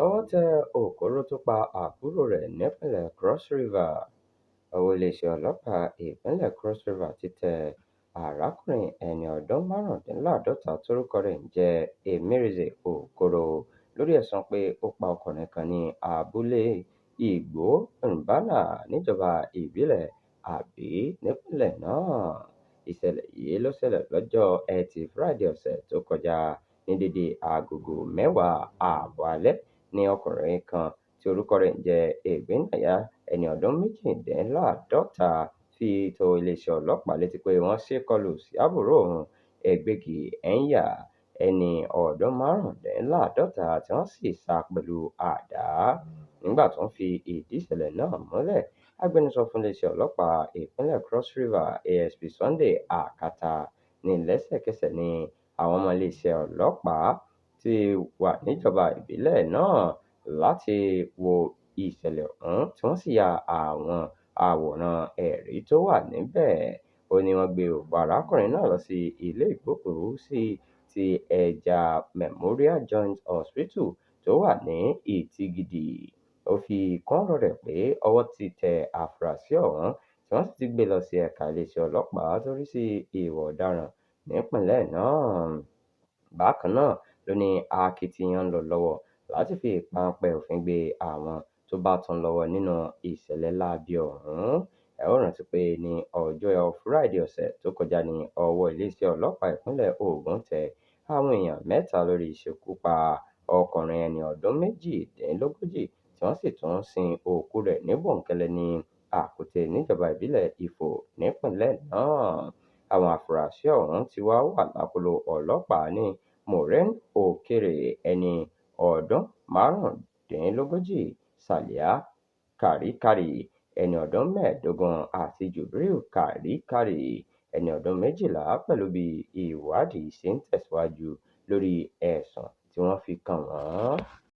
Owó tẹ Òkòrò tó pa àbúrò rẹ̀ nípínlẹ̀ Cross River. Ọwọ́ iléeṣẹ́ ọlọ́pàá ìpínlẹ̀ Cross River ti tẹ arákùnrin ẹni ọdún 55 tórúkọ rẹ̀ ń jẹ́ Emirize Okoro lórí ẹ̀sùn pé ó pa ọkùnrin kan ní abúlé Igbo Mbana níjọba ìbílẹ̀ Abi nípínlẹ̀ náà. Ìṣẹ̀lẹ̀ yìí ló ṣẹlẹ̀ lọ́jọ́ Ẹtì Fúráìdè ọ̀sẹ̀ tó kọjá ní dédé agogo 10:30 alẹ́ ní ọkùnrin kan tí orúkọ rẹ̀ ń jẹ́ Ẹgbẹ̀nnáyà, ẹni ọdún 48, fi tó iléeṣẹ́ ọlọ́pàá létí pé wọ́n ṣèkọlù sí àbúrò òun, Ẹgbẹ́gi Enya, ẹni ọdún 55, tí wọ́n sì sá a pẹ̀lú àdá. Nígbà tó ń fi ìdí ìṣẹ̀lẹ̀ náà múlẹ̀, agbẹnusọ fún iléeṣẹ́ ọlọ́pàá ìpínlẹ̀ Cross River ASP Sunday Akata ní lẹ́sẹ̀kẹsẹ̀ ni àwọn ọmọ iléeṣẹ́ ọlọ́pàá ti wà níjọba ìbílẹ̀ náà láti wo ìṣẹ̀lẹ̀ ọ̀hún tí wọ́n sì ya àwọn àwòrán ẹ̀rí tó wà níbẹ̀. Ó ní wọ́n gbé òkú arákùnrin náà lọ sí ilé ìgbókùú-sí ti Ẹja Memorial Joint Hospital tó wà ní Ìtìgìdì. Ó fi kún ọ̀rọ̀ rẹ̀ pé ọwọ́ ti tẹ àfúrásì ọ̀hún tí wọ́n sì ti gbé e lọ sí ẹ̀ka iléeṣẹ́ ọlọ́pàá tó ń rí sí ìwà ọ̀daràn nípìnlẹ̀ náà. Bákan náà ló ní akitiyan ń lọ lọ́wọ́ láti fi páńpẹ́ òfin gbé àwọn tó bá tún lọ́wọ́ nínú ìṣẹ̀lẹ̀ láabi ọ̀hún. Ẹ ó rántí pé ní ọjọ́ Fúráìdè ọ̀sẹ̀ tó kọjá ní ọwọ́ iléeṣẹ́ ọlọ́pàá ìpínlẹ̀ Ògùn tẹ àwọn èèyàn mẹ́ta lórí ìṣekúpa ọkùnrin ẹni ọdún 38 tí wọ́n sì tún sin òkú rẹ̀ ní bòńkẹ́lẹ́ ní Àkútè níjọba ìbílẹ̀ Ifo nípìnlẹ̀ náà. Àwọn afurasí ọ̀hún ti wá wà lákọlò ọlọ́pàá ní Maureen Okere, ẹni ọdún 35, Sàlíà Kàríkàrí, ẹni ọdún 15, àti Jubril Kàríkàrí, ẹni ọdún 12, pẹ̀lú bí ìwádìí ṣe ń tẹ̀síwájú lórí ẹ̀sùn tí wọ́n fi kàn wọ́n.